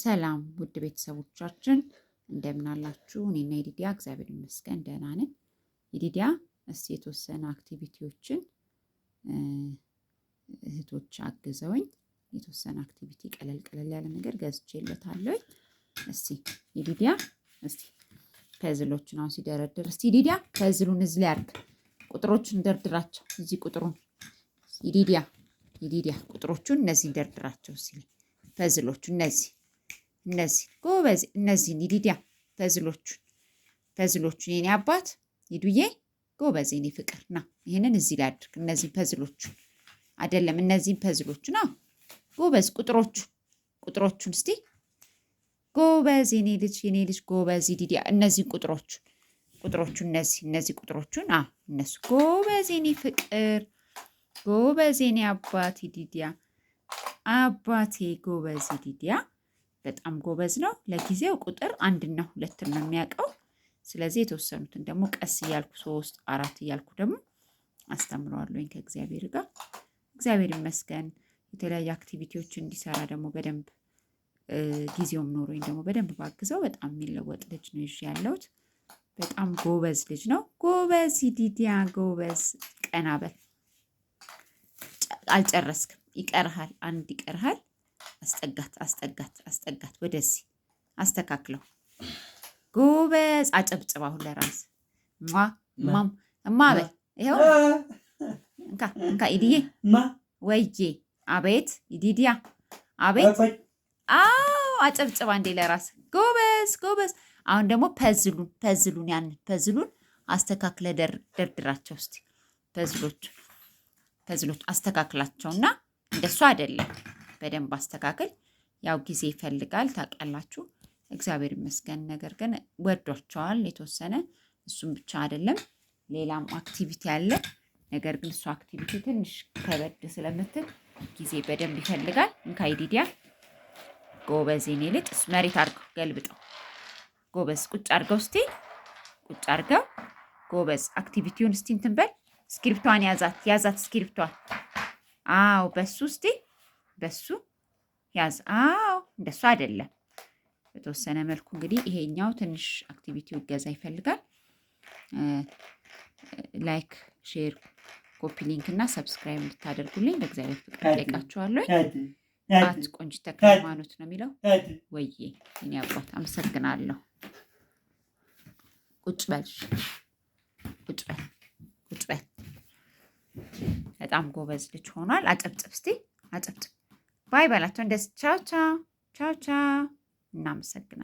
ሰላም ውድ ቤተሰቦቻችን፣ እንደምን አላችሁ? እኔና ይዲዲያ እግዚአብሔር ይመስገን ደህና ነን። ይዲዲያ እስቲ የተወሰነ activity ዎችን እህቶች አግዘውኝ የተወሰነ activity ቀለል ቀለል ያለ ነገር ገዝቼለታለሁ። እስቲ ይዲዲያ እስቲ puzzle ኦችን አሁን ሲደረድር፣ እስቲ ይዲዲያ puzzle ኡን እዚህ ላይ አድርግ፣ ቁጥሮቹን ደርድራቸው። እዚህ ቁጥሩን ይዲዲያ፣ ይዲዲያ ቁጥሮቹን እነዚህ ደርድራቸው። እስቲ puzzle ኦቹ እነዚህ፣ ጎበዝ፣ እነዚህን ይዲዲያ puzzle ኦቹን፣ puzzle ኦቹን የኔ አባት ይዱዬ፣ ጎበዝ የኔ ፍቅር፣ ና ይህንን እዚህ ላይ አድርግ። እነዚህን puzzle ኦቹን አይደለም፣ እነዚህን puzzle ኦቹን፣ አዎ ጎበዝ፣ ቁጥሮቹን፣ ቁጥሮቹን እስቲ፣ ጎበዝ የኔ ልጅ፣ የኔ ልጅ ጎበዝ ይዲዲያ፣ እነዚህን ቁጥሮቹን፣ ቁጥሮቹን እነዚህ ቁጥሮቹን፣ አዎ እነሱ፣ ጎበዝ የኔ ፍቅር፣ ጎበዝ የኔ አባት ይዲዲያ፣ አባቴ ጎበዝ ይዲዲያ በጣም ጎበዝ ነው። ለጊዜው ቁጥር አንድና ሁለትን ነው የሚያውቀው። ስለዚህ የተወሰኑትን ደግሞ ቀስ እያልኩ ሶስት አራት እያልኩ ደግሞ አስተምረዋለሁኝ ከእግዚአብሔር ጋር። እግዚአብሔር ይመስገን። የተለያዩ activity ዎች እንዲሰራ ደግሞ በደንብ ጊዜውም ኖሮኝ ደግሞ በደንብ ባግዘው በጣም የሚለወጥ ልጅ ነው ይዤ ያለሁት። በጣም ጎበዝ ልጅ ነው። ጎበዝ ዲዲያ ጎበዝ። ቀና በል። አልጨረስክም። ይቀርሃል። አንድ ይቀርሃል። አስጠጋት፣ አስጠጋት፣ አስጠጋት። ወደዚህ አስተካክለው። ጎበዝ። አጨብጭብ አሁን ለራስ ሟ ማም እማ በል። ይኸው እንካ እንካ ኢድዬ፣ ወይዬ፣ አቤት ኢዲዲያ፣ አቤት፣ አዎ አጨብጭባ እንዴ ለራስ፣ ጎበዝ ጎበዝ። አሁን ደግሞ puzzle ኡን፣ puzzle ኡን ያንን puzzle ኡን አስተካክለ ደርድራቸው እስቲ። puzzle ኦቹ፣ puzzle ኦች አስተካክላቸውና፣ እንደሱ አይደለም፣ በደንብ አስተካክል። ያው ጊዜ ይፈልጋል ታውቃላችሁ። እግዚአብሔር ይመስገን። ነገር ግን ወዷቸዋል የተወሰነ። እሱም ብቻ አይደለም፣ ሌላም activity አለ። ነገር ግን እሱ activity ትንሽ ከበድ ስለምትል ጊዜ በደንብ ይፈልጋል። እንካ ይዲዲያ፣ ጎበዝ የኔ ልጅ፣ መሬት አድርገው፣ ገልብጠው፣ ጎበዝ፣ ቁጭ አድርገው እስቲ፣ ቁጭ አድርገው፣ ጎበዝ። Activity ውን እስቲ እንትን በል፣ እስክሪፕቷን ያዛት፣ ያዛት እስክሪፕቷን። አዎ በሱ እስቲ በሱ ያዝ። አዎ እንደሱ አይደለም። በተወሰነ መልኩ እንግዲህ ይሄኛው ትንሽ activity ው እገዛ ይፈልጋል። Like፣ share፣ copy link እና subscribe እንድታደርጉልኝ በእግዚአብሔር ፍቅር ጠይቃችኋለሁ። @ቆንጂት ተክለ ሃይማኖት ነው የሚለው። ወዬ የኔ አባት አመሰግናለሁ። ቁጭ በል፣ ቁጭ በል፣ ቁጭ በል። በጣም ጎበዝ ልጅ ሆኗል። አጨብጭብ እስቲ፣ አጨብጭብ። Bye በላቸው። እንደዚህ ቻው ቻው ቻው ቻው። እናመሰግናለን።